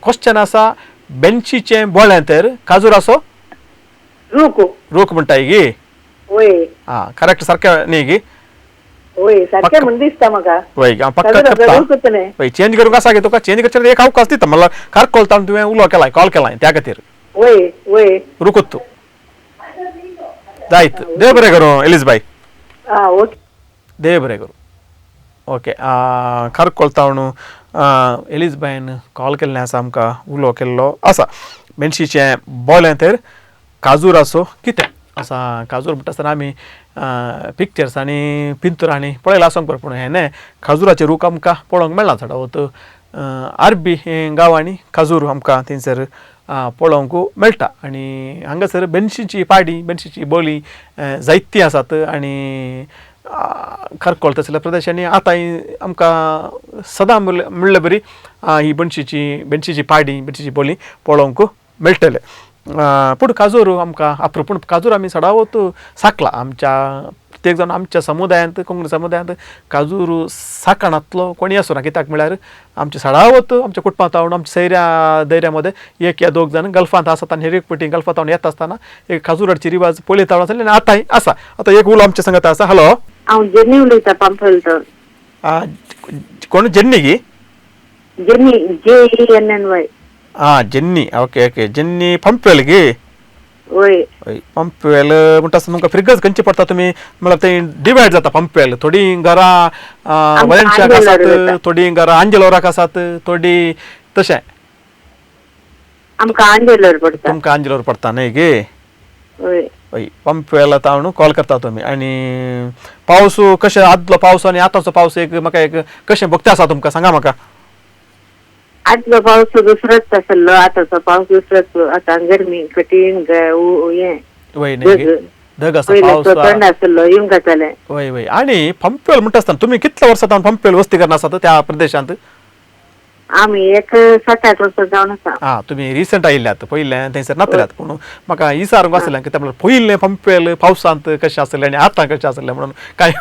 क्वेश्चन आसा, बेनशीचें बोळें तर काजुरासो रूख. रूख म्हणटाय गे? वय. आं, करेक्ट सारकें न्ही गे? वय, सारकें म्हण दिसता म्हाका. वय, हांव पक्का करता. वय, चेंज करूंक आसा गे तुका? चेंज करचें एक अवकाश दिता म्हणल्यार कारकोळ तावन तुवें उलो केलाय, कॉल केलाय त्या खातीर. वय वय, रुकूत तूं जायत. देव बरें करूं एलीस बाय. आं, ओके, देव बरें करूं. ओके, कारकोळ तावन एलीस बायन कॉल केल्लें आसा, आमकां उलो केल्लो आसा. मेनशीचें बोलें तर काजूरासो कितें आसा? काजूर म्हणटा आसतना आमी पिक्चर्स आनी पिंतुरांनी पळयलां आसूंक बरें, पूण हें न्हय खाजुराचें रूख आमकां पळोवंक मेळना चडावत आरबी गांवांनी खाजूर आमकां थंयसर पळोवंक मेळटा. आनी हांगासर बेनशीची पाडी, बेनशीची बोली जायतीं आसात आनी खारकोळ तसल्या प्रदेशांनी आतां आमकां सदां म्हणले बरी ही बेणशीची पाडी बेणशीची बोली पळोवंक मेळटले. पूण काजूर आमकां अप्रूप, पूण काजूर आमी सडावत साकला आमच्या प्रत्येक जाण आमच्या समुदायांत कोंकणी समुदायांत काजूर साकणांतलो कोणी आसूं ना, कित्याक म्हळ्यार आमच्या सडावत आमच्या कुटुंबांत हांव आमच्या सैऱ्या दैऱ्या मदें एक या दोग जाण गल्फांत आसात आनी हेर एक पटी गल्फांत हांव येता आसतना एक काजूराची रिवाज पळयता आसले आनी आतांय आसा. आतां एक उलो आमच्या संगत आसा. हॅलो, हांव जेनी उलयतां पांपल. कोण जेन्नी गी? Jenny, JENNY. आं जेन्नी, ओके ओके, जेन्नी पंपवेल गी? वय हय पंपवेल म्हणटा आसतना तुमकां फिरगज खंयची पडटा तुमी? म्हळ्यार ते डिवायड जाता पंपवेल, थोडीं घरां वलेन्शियाक आसात, थोडीं घरां आंजेलोराक आसात, थोडीं तशें. आमकां आंजेलोर पडटा. तुमकां आंजेलोर पडटा न्हय गे? वय हय पंपवेल आतां कॉल करता तुमी. आनी पावस कशें आदलो पावस आनी आतांचो पावस एक म्हाका एक कशें भोगता आसा तुमकां सांगा म्हाका. आदलो पावस दुसरोच आसलो, आतांचो पावस दुसरोच. आतां गरमी कठीण हें वय न्हय धग आसा पावस थंड आसलो येवंक जातालें. वय वय. आनी पंपवेल म्हणटा आसतना तुमी कितल्या वर्सां जावन पंपवेल वस्ती करना आसात त्या प्रदेशांत? आमी एक 7-8 वर्सां जावन आसा. आं तुमी रिसंट आयिल्ल्यात, पयलें थंयसर नातल्यात, पूण म्हाका इसारूंक आसलें कित्याक म्हळ्यार पयलें पंपवेल पावसांत कशें आसलें आनी आतां कशें आसलें म्हणून कांय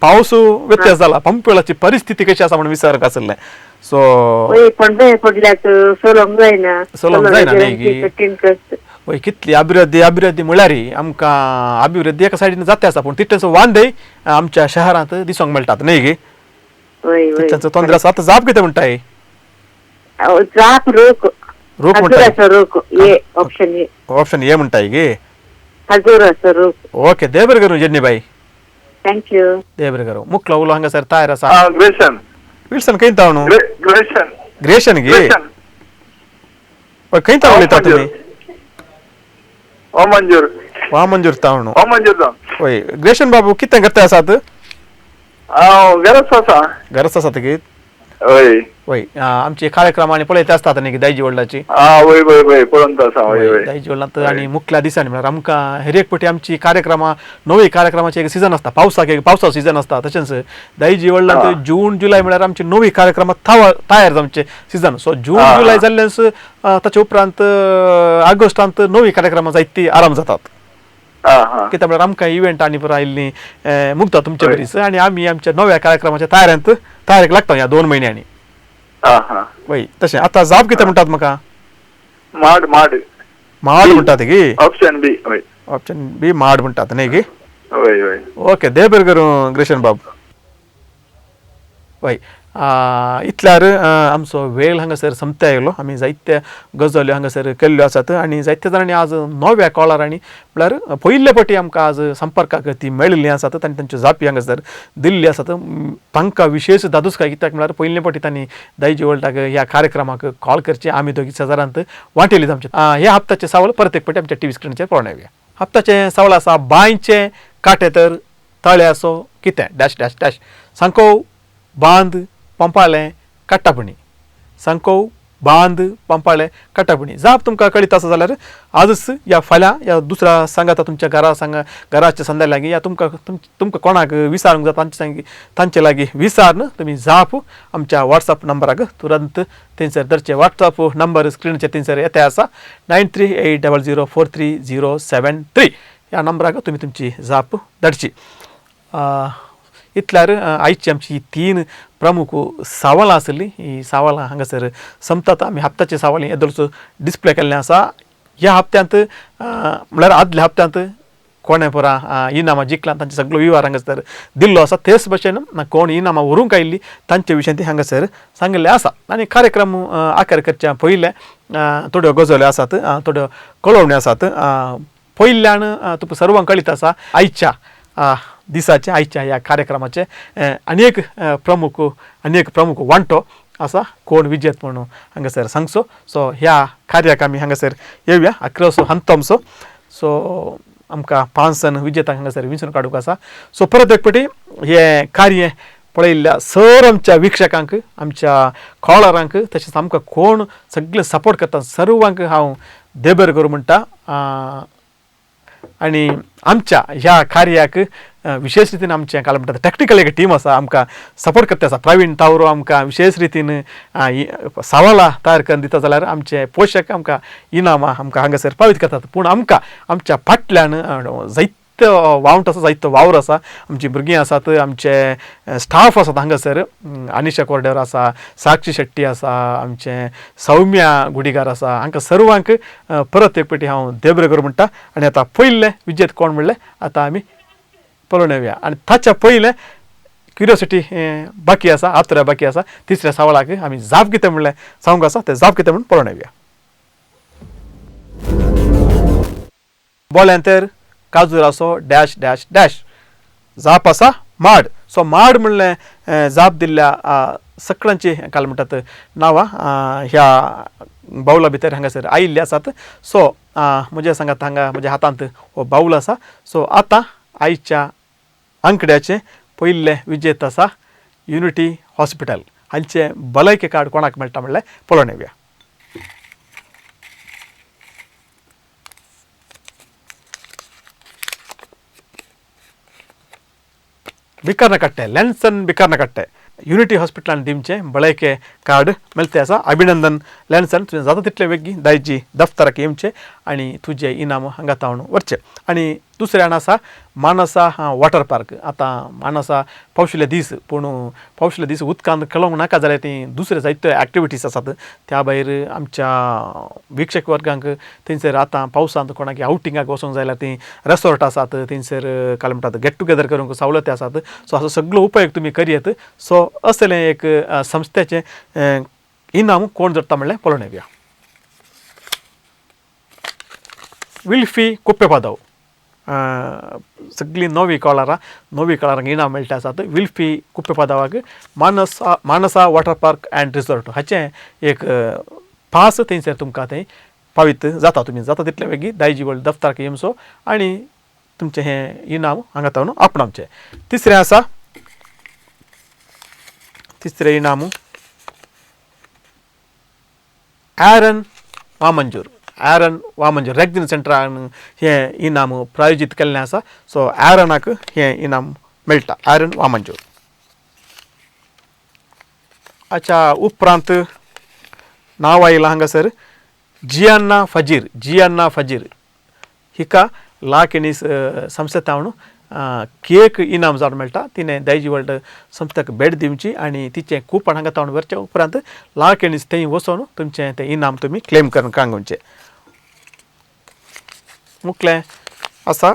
पावस व्यत्यास जाला, पंपवेलाची परिस्थिती कशी आसा म्हणून विचारूंक आसलें. सो पडले पडल्यात सोलोंक जायना, सोलोंक जायना न्हय गी? वय कितली अभिवृद्धी अभिवृद्धी म्हळ्यार आमकां अभिवृद्धी एका सायडीन जाता आसा, पूण तितलेंचो वांदेय आमच्या शहरांत दिसूंक मेळटात न्हय गी? तितल्यांचो तोंदर आसा. आतां जाप कितें म्हणटाय? जाप रोख रोख म्हणटाय, रोख A option A, option A म्हणटाय गे? खजूराचो रोख. ओके, देव बरें करूं जेन्नी बाई. Thank you. देव बरें करूं. मुखलो उलो हांगासर तयार आसा. ग्रेशन विल्सन खंय ताव न्हू? ग्रेशन ग्रेशन गे? खंय ताव उलयता तुमी? वामंजूर. वामंजूर ताव न्हू? वामंजूर ताव. वय ग्रेशन बाबू कितें करता आसात? हांव घराच आसा. घराच आसात गे? वय वय. आमचे कार्यक्रम आनी पळयत आसतात न्ही दायजी वडलाची? आं वय वय वय पळोवन आसा. वय वय दायजी वडलांत. आनी मुखल्या दिसांनी म्हळ्यार आमकां हेर एक पटी आमची कार्यक्रमां नवी कार्यक्रमाची एक सिजन आसता, पावसाक एक पावसाचो सिजन आसता. तशेंच दायजी वडलांत जून जुलय म्हळ्यार आमची नवी कार्यक्रमां तयार आमचे सिजन. सो जून जुलय जाल्ल्यान ताचे उपरांत ऑगस्टांत नवी कार्यक्रमां जायती आराम जातात, कित्याक म्हळ्यार आमकां इव्हेंट आनी पुरो आयिल्ली मुगता तुमचे बरीच आनी आमी आमच्या नव्या कार्यक्रमाच्या तयारेंत तयारेक लागता ह्या 2 म्हयन्यांनी. वय तशें. आतां जाप कितें म्हणटात म्हाका? माड माड माड म्हणटात गी? ऑप्शन बी. वय ऑप्शन बी माड म्हणटात न्हय गी? वय वय. ओके, देव बरें करूं ग्रेशन बाब. वय इतल्यार आमचो वेळ हांगासर सोंपता आयलो. आमी जायते गजाल्यो हांगासर केल्ल्यो आसात आनी जायते जाणांनी आज नव्या कॉलरांनी म्हळ्यार पयले पटी आमकां आज संपर्काक ती मेळिल्ली आसात आनी तांच्यो जापी हांगासर दिल्ली आसात. तांकां विशेश दादूसकाय, कित्याक म्हळ्यार पयले पटी तांणी दायजी वर्ल्डाक ह्या कार्यक्रमाक कॉल करचे आमी दोगी शेजारांत वांटेली आमचे. ह्या हप्त्याचें सवाल परत एक पटी आमच्या टीव्ही स्क्रिनीचेर पळोवन येवया. हप्त्याचें सवाल आसा, बांयचें कांटे तर तळ्याचो कितें डॅश डॅश डॅश. सांको बांद पंपालें काट्टापणी. सांकोव बांद पंपालें काट्टापणी. जाप तुमकां कळीत आसा जाल्यार आजच या फाल्यां या दुसऱ्या सांगाता तुमच्या घरा सांगा घराच्या संदा लागीं या तुमकां तुमकां कोणाक विचारूंक जाता तांचे तांचे लागीं विचारून तुमी जाप आमच्या वॉट्सएप नंबराक तुरंत थंयसर धरचे. वॉट्सएप नंबर स्क्रिनीचेर थंयसर येता आसा 9380 043 073 ह्या नंबराक तुमी तुमची जाप धाडची. इतल्यार आयची आमची 3 प्रमुख सवालां आसली. ही सवालां हांगासर सोंपतात. आमी हप्त्याचे सवाल येदोळचो डिस्प्ले केल्लें आसा. ह्या हप्त्यांत म्हळ्यार आदल्या हप्त्यांत कोणें पुरा इनामां जिखलां तांचे सगळो विवार हांगासर दिल्लो आसा. तेच भशेन कोण इनामां व्हरूंक आयिल्ली तांचे विशयान ती हांगासर सांगिल्लें आसा. आनी कार्यक्रम आकार करच्या पयलें थोड्यो गजाल्यो आसात, थोड्यो कळोवण्यो आसात. पयल्यान तुका सर्वांक कळीत आसा आयच्या दिसाचे आयच्या ह्या कार्यक्रमाचे अनेक प्रमुख वांटो आसा कोण विजेत म्हणून हांगासर सांगचो. सो ह्या कार्याक आमी हांगासर येवया अक्रसो हंतमसो. सो आमकां 5 जाण विजेतांक हांगासर विंचून काडूंक आसा. सो परत एक पटी हें कार्य पळयल्ल्या सर आमच्या वीक्षकांक, आमच्या कॉलरांक, तशेंच आमकां कोण सगळे सपोर्ट करता सर्वांक हांव देबर करूं म्हणटा. आनी आमच्या ह्या कार्याक विशेष रितीन आमचें काल म्हणटा टॅक्निकल एक टीम आसा आमकां सपोर्ट करता आसा. प्रवीण तावरो आमकां विशेष रितीन सवालां तयार करून दिता जाल्यार आमचे पोशक आमकां इनामां आमकां हांगासर पावीत करतात. पूण आमकां आमच्या फाटल्यान जायते वावंट आसा, जायतो वावर आसा. आमची भुरगीं आसात, आमचे स्टाफ आसात हांगासर. अनिशा कोरडेवर आसा, साक्षी शेट्टी आसा, आमचें सौम्या गुडीगार आसा. हांकां सर्वांक परत एक पेटी हांव देव बरें करूं म्हणटा. आनी आतां पयलें विजेत कोण म्हणलें आतां आमी पळोवन येवया. आनी ताच्या पयलें क्युरियोसिटी बाकी आसा, आतुऱ्या बाकी आसा. तिसऱ्या सवालाक आमी जाप कितें म्हणलें सांगूंक आसा, तें जाप कितें म्हूण पळोवन येवया. बोल्यान तर काजूराचो डॅश डॅश डॅश. जाप आसा माड. सो माड म्हणलें जाप दिल्ल्या सगळ्यांची काल म्हणटात नांवां ह्या बावला भितर हांगासर आयिल्ली आसात. सो म्हज्या सांगात हांगा म्हज्या हातांत हो बावल आसा. सो आतां आयच्या आंकड्याचें पयलें विजेत आसा युनिटी हॉस्पिटल हांचें भलायकी कार्ड कोणाक मेळटा म्हणलें पळोवन येवया. बिकरनकट्टे लॅन्सन बिकरनकट्टे युनिटी हॉस्पिटलान दिवचें भलायके कार्ड मेळते आसा. अभिनंदन लॅन्सन, तुवें जाता तितले वेगीं दायजी दफ्तराक येवचें आनी तुजें इनाम हांगा तावन व्हरचें. आनी दुसऱ्यान आसा मानसा वॉटर पार्क. आतां मानसा पावशिल्ले दीस, पूण पावशिल्ले दीस उदकांत खेळोंक नाका जाल्यार ती दुसरे जायत्यो एक्टिविटीज आसात. त्या भायर आमच्या वीक्षक वर्गांक थंयसर आतां पावसांत कोणाक आवटिंगाक वचोंक जाय जाल्यार ती रेसॉर्ट आसात, थंयसर काल म्हणटात गेट टुगेदर करूंक सवलती आसात. सो हाचो सगळो उपयोग तुमी करयेत. सो असलें एक संस्थेचें इनाम कोण जोडटा म्हणलें पळोवन येवया. विल्फी कुप्पेपादव, सगळीं नवी कॉलरां, नवी कॉलरांक इनाम मेळटा आसात. विल्फी कुप्पेपादवाक Manasa Manasa water park and resort हाचें एक पास थंयसर तुमकां थंय पावीत जाता. तुमी जाता तितले वेगीं दायजी वर्ल्ड दफ्तराक येवचो आनी तुमचें हें इनाम हांगा तावन आपणावचें. तिसरें आसा, तिसरें इनाम ॲरन वामंजूर. ॲरन वामंजूर रेगदिन सेंटरान हें इनाम प्रायोजीत केल्लें आसा. सो ॲरनाक हें इनाम मेळटा, ॲरन वामंजूर. अच्छा उपरांत नांव आयलां हांगासर जियान्ना फजीर. जियान्ना फजीर हिका लाकिनीस संस्थेतावन केक इनाम जावन मेळटा. तिणें दायजी वर्ल्ड संस्थेक भेट दिवची आनी तिचें कुपन हांगा तावन व्हरचें. उपरांत लाकिनीस थंय वचोन तुमचें तें इनाम तुमी क्लेम करून कांगोवचें. मुखलें आसा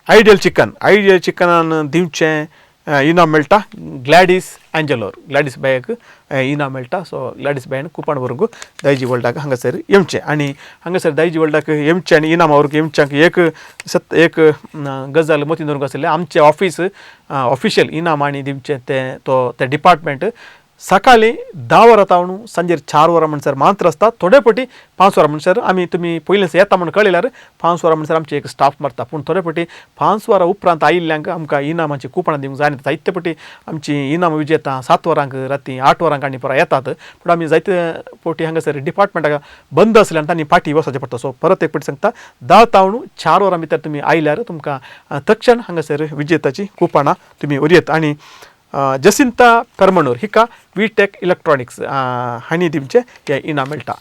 आयडियल चिकन. आयडियल चिकनान दिवचें इनाम मेळटा ग्लॅडीस एंजलोर. ग्लॅडीस बायक इनाम मेळटा. सो ग्लॅडीस बायन कुपन व्हरूंक दायजी वर्ल्डाक हांगासर येवचें आनी हांगासर दायजी वर्ल्डाक येवचें आनी इनाम व्हरूंक येवच्यांक एक एक गजाल मतीन दवरूंक आशिल्लें. आमचें ऑफीस ऑफिशियल इनाम आनी दिवचें तें तो तें डिपार्टमेंट सकाळीं 10 वरां तावन सांजेर 4 वरां म्हणसर मात्र आसता. थोडे पटी 5 वरां म्हणसर आमी तुमी पयलींच येता म्हूण कळयल्यार 5 वरां म्हणसर आमचे एक स्टाफ मारता. पूण थोडे पटी 5 वरां उपरांत आयिल्ल्यांक आमकां इनामाची कुपनां दिवंक जायना. जायते पटी आमची इनामां विजेता 7 वरांक राती 8 वरांक आनी परा येतात. पूण आमी जायते पटी हांगासर डिपार्टमेंटाक बंद आसल्यान तांणी फाटीं वचचें पडटा. सो परत एक पटी सांगता, 10 तावन 4 वरां भितर तुमी आयल्यार तुमकां तक्षण हांगासर विजेताची कुपनां तुमी व्हरयेत. आनी जसिंता करमणूर हिका वीटेक इलेक्ट्रॉनिक्स हांणी दिवचें हें इनाम मेळटा.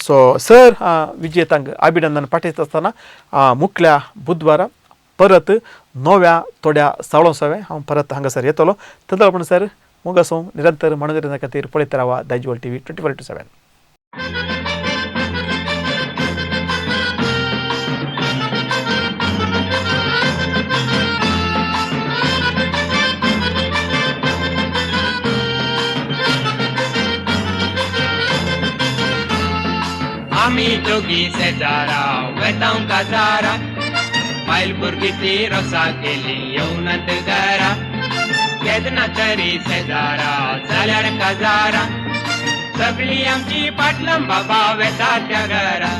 सो सर विजेतांक अभिनंदन पाठयता आसतना मुखल्या बुधवारा परत नव्या थोड्या 6:15 हांव परत हांगासर येतलो. तेदो पण सर मोगासो निरंतर मनोरंजना खातीर पळयत रावा दायजी टीव्ही 24x7. आमी दोगी शेजारा वेतांव काजारा, बायल भुरगीं ती रोसा केली येवनात घरा, केन्ना तरी शेजारा जाल्यार काजारा, सगळीं आमची पाटलां बाबा वेता त्या घरा.